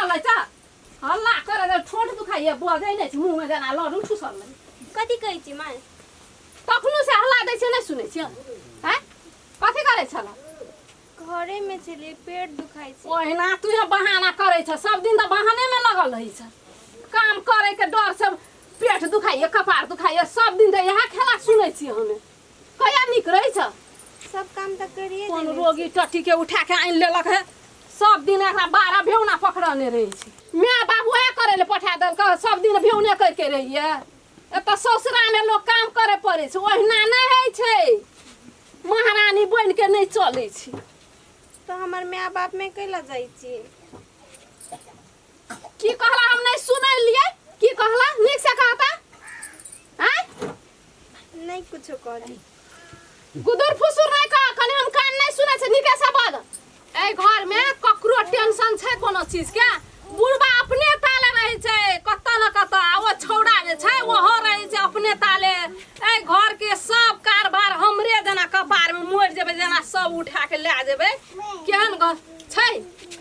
पकड़ल अछि हल्ला करे तऽ ठोंठ दुखाइए बजै नहि छै मुँहमे जेना लड्डू ठुसल रहै। कथी कहै छी माय? तखनो से हल्ला दै छै नहि सुनै छियै आँय कथी करै छल? घरे में छलियै, पेट दुखाइ छै। ओहिना तू यहाँ बहाना करै छ, सब दिन तऽ बहाने में लगल रहै छ। काम करे के डर से पेट दुखाइए कपार दुखाइए, सब दिन तऽ इएह खेला सुनै छियै हमे। कहिया नीक रहै छ? सब काम तऽ करिए कोन देने। रोगी टट्टी के उठा के आनि लेलक है, सब दिन एकरा 12 भेौना पकड़ने रहै छै। माय बाप वएह करे ले पठा देलक, सब दिन भेौने करके रहिए। एतऽ ससुरामे लोक काम करे पड़ै छै, ओहिना नहि होइ छै, महारानी बनि के नहि चलै छै। तऽ हमर माय बाप में कैला जाइ छी? की कहला? हम नहि सुनलियै, की कहला? नीक से कहता। आँय? नहि कुछो कहली। गुदुर फुसुर नहि कह, कनि हम कान नहि सुनै छै, नीके से बाज। एहि घर में ककरो टेंशन छै कोनो चीज के? बुढ़बा अपने ताले रहै छै कतऽ न कतऽ, आ ओ छौड़ा जे छै ओहो रहै छै अपने ताले। एहि घर के सब कारबार हमरे जेना कपार में मरि जेबै, जेना सब उठा के लए जेबै। केहन घर छै,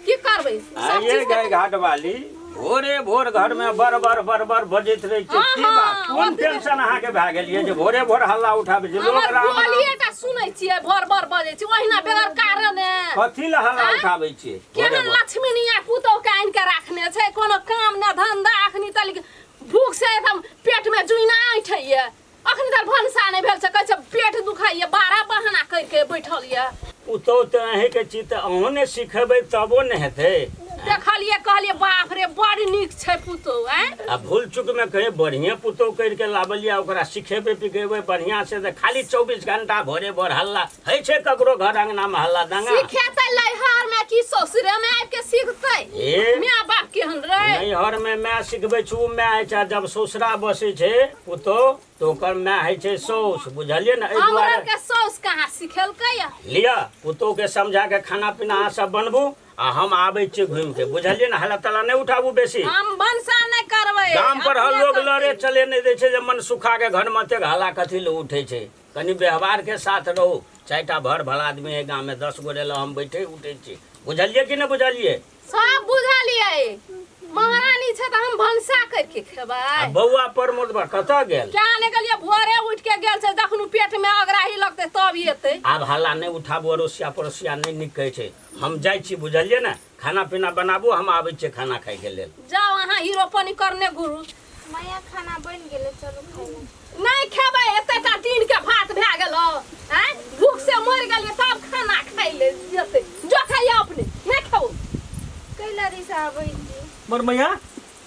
की करबै सब आइए चीज के? गए घाट वाली, भोरे भोर घर में बर बर बर बर बजैत रहै छै। हाँ, की बात? हाँ, कोन ओतबे। टेंशन अहाँके भए गेल ये जे भोरे भोर हल्ला उठाबै छै लोक? हमर राम राम बोलिए टा सुनै छियै, भर भर बजै छै ओहिना बेगर कारणे। कथी लए हल्ला आँय? उठाबै छियै भोरे केहन भोर? लक्ष्मीनिया पुतोह के आनि के राखने छै, कोनो काम न धंधा। अखनी तलिक भूख से एकदम पेट में जुइना ऐठैया, अखनी तक भनसा नहि भेल छै, कहै छै पेट दुखाइया, 12 बहाना करि के बैठल ये। पुतोह तऽ अहींके छी, तऽ अहूँ ने सिखेबै तबो ने हेतै। देखलियै, कहलियै बाप रे बड़ नीक छै पुतोह। आँय? आ भूल चूक में कहीं बढ़िया पुतोह करके लाबलियै, ओकरा सिखेबै पिखेबै बढ़िया से, तऽ खाली 24 घंटा भोरे भोर हल्ला होइ छै ककरो घर अंगना में हल्ला दंगा? सिखेतै लैहर में कि ससुरे में आबि के सिखतै? ए माय बाप केहन रे? नैहर में माय सिखबै छै, ओ माय होइ छै। आ जब ससुरा बसै छै पुतोह तऽ ओकर माय होइ छै साउस, बुझलियै ने? एहि हमर दुआरे के साउस कहाँ सिखेलकै या? लिअ, पुतोह के समझा के खाना पीना अहाँ सब बनबू आ हम आबै छियै घुमि के, बुझलियै ने? हल्ला तल्ला नहि उठाबू बेसी। हम भनसा नहि करबै, गाम पर हर अपने लोग करतै। लड़े चले नहि दै छै जे मन सुखा के घर में एतेक हल्ला कथी लए उठै छै। कनि व्यवहार के साथ रहू। 4टा भर भला आदमी है गाम में, 10 गोरे लए हम बैठे उठै छी, बुझलियै कि नहि बुझलियै? सब बुझलियै। महारानी छै तऽ हम भनसा करके खेबै। आ बौआ प्रमोद बा कतऽ गेल? क्या ने गेलियै, भोरे उठि के गेल छै, जखन पेट में अगराही लगतै तब एतै। आब हल्ला नहि उठाबू, अड़ोसिया पड़ोसिया नहि नीक कहै छै। हम जाइ छी, बुझलियै ने? खाना पीना बनाबू, हम आबै छियै खाना खाइके लेल। जाओ अहाँ हीरोपनी करने गुरु। मैया, खाना बनि गेलै, चलू खाइ लए। नहि खेबै, एतेटा दिन के भात भए गेलो। आँय, भूख से मरि गेलियै तब खाना खाइ ले जेतै? जो खाइए अपने, नहि खेबो। कैला रिसाबै छी? मोर मैया।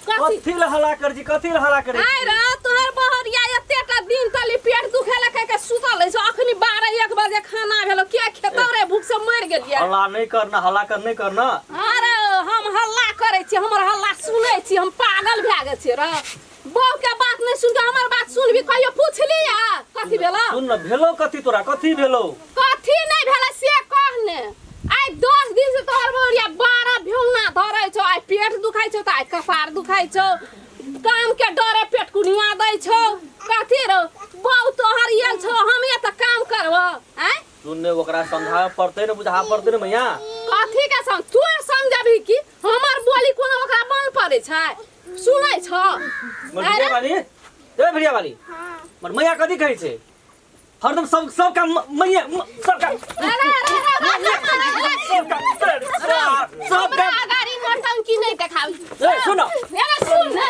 कथी? कथी लए हल्ला कर छी? कथी लए हल्ला करै आइ छी? रे तोहर बहरिया एतेटा दिन तली पेट दुखे लए कह के सुतल अछि, अखनी 12-1 बजे खाना भेलो, के खेतौ रे? भूख से मरि गेलियै। हल्ला नहि करना, हल्ला कर नहि करना। अरे हम हल्ला करै छी, हमर हल्ला सुनै छी? हम पागल भए गेल छियै रे? बहू के बात नहीं सुन के हमर बात सुनबी? कहियो पूछली या कथी भेलो? सुन न, भेलो कथी तोरा? कथी भेलो? कथी नहीं भेलै से कह ने। आइ 10 दिन से तोहर बहुरिया 12 भेौना धरै छौ, आइ पेट दुखाइ छौ तऽ आइ कपार दुखाइ छौ, काम के डरे पेट कुनिया दै छौ। कथी रौ, बहू तोहर आयल छौ, हम एतऽ काम करब? आँय? सुन ने, ओकरा समझाबे पड़तै ने, बुझाबे पड़तै ने मैया। कथी के संग तू समझबही? की हमर बोली कोनो ओकरा मन पड़ै छै? सुनै छ? मोर भिड़िया वाली, ए भिड़िया वाली। हाँ। मोर मैया कथी कहै छै? हरदम सब सब काम मैया सब काम अरे अरे अरे अरे सब काम सब हमरा काम। अगाड़ी नौटंकी नहीं देखाबी। ए सुन। अरे सुन ने,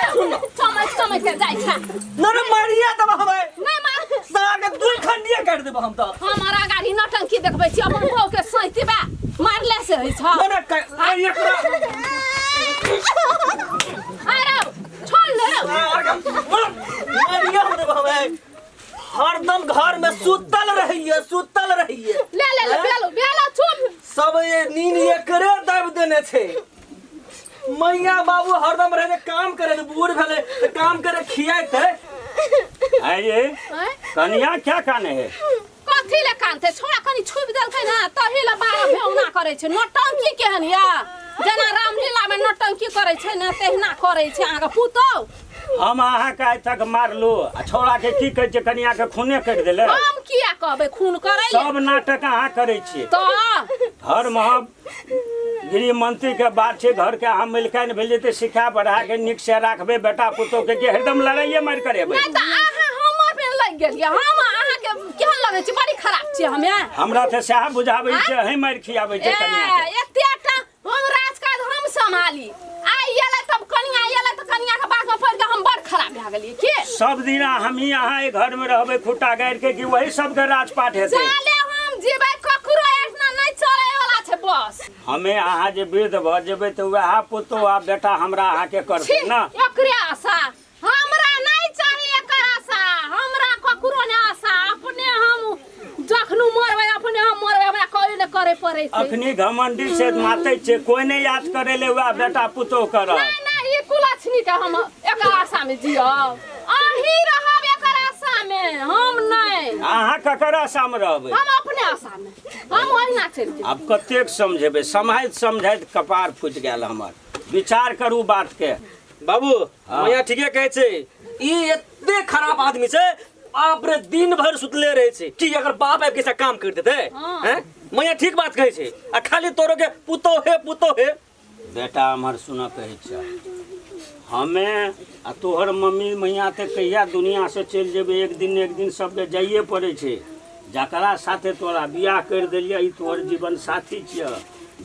चमक चमक के जाइ छै। न न, मारिया तब हमे नहीं मार। सार के दुई खंडिया काट देब हम त। हमारा अगाड़ी नौटंकी देखबै छी? अपन बहू के सैतबा मारले से होइ छ? न न, मारिया तोरा। अरे छोड़ ले। मारिया हम देब हमे। हरदम घर में सुतल रहिए, सुतल रहिए। ले ले ले, बेलो बेलो, चुप। सब ये नींद एकरे दाबि देने छै। मैया बाबू हरदम रहे काम करे, बूढ़ भेले तऽ काम करे खियाते। आइए। आँय? कनिया क्या काने है? कथी ले कानते? छोड़ा कनि छुपि देलकै ने तही ले 12 भेौना करै छै। नौटंकी केहन या, जेना रामलीला में नौटंकी करै छै ने तहिना करै छै अहाँके पुतहु। हम अहाँके आइ तक मारलू आ छौड़ा के की कहै छै, कनिया के खूने करि देले? हम किया कहबै खून करै ले? सब नाटक अहाँ करै छियै। तऽ घर में गृहमंत्री के बात छै घर के अहाँ मलिकाइन भेलियै तऽ सिखा बढ़ा के नीक से राखबै बेटा पुतोह के कि हरदम लड़ाइए मारि करेबै। नहि तऽ अहाँ हमर पे लागि गेलियै, हम अहाँके केहन लगै छी? बड़ी खराब छियै हमे। हमरा तऽ सएह बुझाबै छै, अहीं मारि खियाबै छै कनिया के। ए एतेक टा हम राजकाज हम सम्हाली, आइ एलै तब कनिया एलै तऽ कनिया के बात में पड़ि के हम बड़ खराब भए गेलियै की? सब दिन हमही अहाँ एहि घर में रहबै खुट्टा गाड़ि के कि वही सबके राजपाट हेतै? जाले हम जीबै ककरो एहिठिना नहि चलै वाला छै बस। हमे अहाँ जे वृद्ध भऽ जेबै तऽ वएह पुतोह आ बेटा हमरा अहाँके करतै छी ना। एकरे आशा हमरा नहीं चाही, एकर आशा हमरा ककरो नहीं आशा। अपने हम जखनु मरबै अपने हम मरबै, हमरा कोई ने करे पड़ै छै। अखनी घमंडी से माते छै, कोई नहीं याद करे ले वएह बेटा पुतोह करत। नहीं नहीं, ई कुलक्षणी के हम एकर आशा में जियब, अहीं रहब एकर आशा में, हम नहीं। अहाँ ककर आशा में रहबै? हम अपने आशा में, हम ओहिना चलि जेबै। आब कतेक समझेबै, सम्हाइत सम्झाइत कपार फूटि गेल हमर। विचार करू बात के। बाबू हाँ। मैया ठीके कहै छै, ई एते खराब आदमी छै, बाप रे दिन भरि सुतले रहै छै कि अगर बाप आबि के से काम कर देतै। हाँ। हैं मैया ठीक बात कहै छै, आ खाली तोरो के पुतो हे पुतो हे। बेटा हमर सुन कहै छै, हमे आ तोहर मम्मी मैया तऽ कहिया दुनिया से चलि जेबै, एक दिन एक दिन सबके जाइए पड़ै छै। जकरा साथे तोरा बियाह करि देलियै ई तोहर जीवन साथी छियै,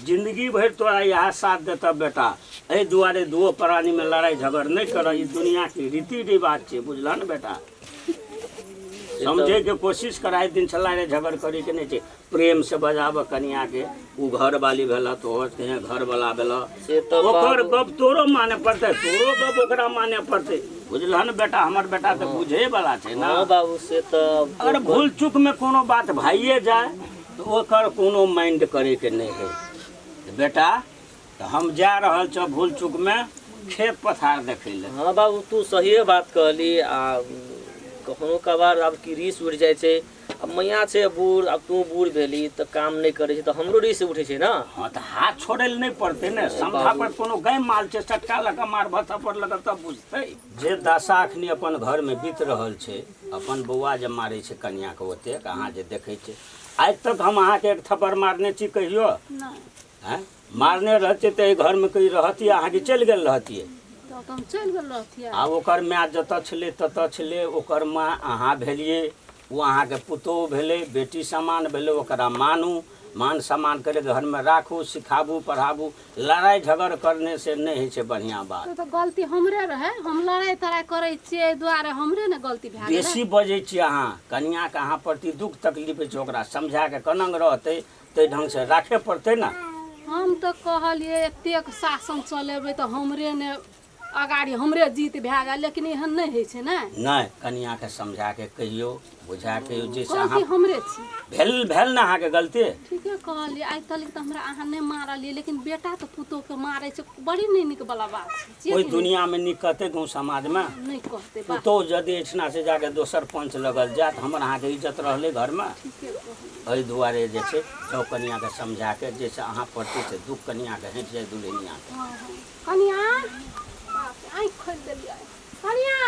जिंदगी भरि तोरा इएह साथ देतऽ बेटा। एहि दुआरे दुओ प्राणीमे लड़ाइ झगड़ नहि करऽ, ई दुनियाके रीति रिवाज छै, बुझलह ने बेटा? समझैके कोशिश कर, आइ दिन से लड़ाइ झगड़ करैके नहि छै, प्रेम से बजाबऽ कनियाके। ओ घरवाली भेलऽ तोहर, तेहन घरवाला भेलऽ से तऽ ओकर बाबू। गप तोरो माने पड़तै, तोरो गप ओकरा माने पड़तै, बुझलह ने बेटा? हमर बेटा तऽ बुझे वाला छै ने। हाँ बाबू से तऽ अगर भूल चूक में कोनो बात भाइये जाए तऽ ओकर कोनो माइंड करैके नहि है बेटा। तऽ हम जा रहल छौ भूल चूक में खेत पथार देखै लए। हाँ बाबू तू सहिए बात कहली। आ कखनो कभार आब की रीस उठि जाइ छै, आब मैया छै बूढ़, आब तू बूढ़ भेली तऽ काम नहि करै छै तऽ हमरो रीस उठै छै ने। हाँ तऽ हाथ छोड़ै लए नहि पड़तै ने, समझा पर कोनो गाय माल छै, चटका लऽ कऽ मारबह थप्पड़ लऽ कऽ तब बुझतै। जे दशा अखनी अपन घरमे बीत रहल छै, अपन बौआ जे मारै छै कनियाके ओतेक अहाँ जे देखै छियै, आइ तक हम अहाँके एक थप्पड़ मारने छी कहियो? नहि। आँय, मारने रहतियै तऽ एहि घरमे कोइ रहतियै अहाँके चलि गेल रहतियै? तऽ हम चलि गेल रहतियै। आब ओकर माय जतऽ छलै ततऽ छलै, ओकर माँ अहाँ भेलियै, ओ अहाँके पुतोहु भेलै, बेटी समान भेलै। ओकरा मानू, मान सम्मान करि घरमे राखू, सिखाबू पढ़ाबू। लड़ाइ झगड़ करने से नहि होइ छै बढ़िआँ बात। तऽ गलती हमरे रहै, हम लड़ाइ तड़ाइ करै छियै, एहि दुआरे हमरे ने गलती भए गेलै। बेसी बजै छियै अहाँ, कनिआँके अहाँ प्रति दुःख तकलीफ होइ छै, ओकरा समझा कऽ कनंग रहतै ताहि ढङ्गसँ राखै पड़तै ने। हम तऽ कहलियै एतेक शासन चलेबै तऽ हमरे ने अगाड़ी हमरे जीत भए गेल, लेकिन एहन नहि होइ छै ने। नहि, कनिआँके समझा के कहियौ, बुझा के कहियौ जाहिसँ गलती अहाँ हमरे छी भेल भेल ने अहाँके गलती। ठीके कहलियै, आइ तक तऽ हमरा अहाँ नहि मारलियै, लेकिन बेटा तऽ पुतोहके मारै छै, बड़ी नहि नीक वाला बात छै। छियै ओहि कि नहि? दुनियामे नीक कहतै गाँव समाजमे? नहि कहतै बात। पुतोह यदि एहिठिना से जाके दोसर पंच लगल जायत, हमर अहाँके इज्जत रहलै घरमे? ठीके कहलियै। एहि दुआरे जे छै जाउ कनिआँके समझा के, जाहिसँ अहाँ प्रति से दुःख कनिआँके हटि जाय, दुल्हनिआँके। हँ हँ कनिआ, बाप रे, आँखि खोलि देलियै कनिआ।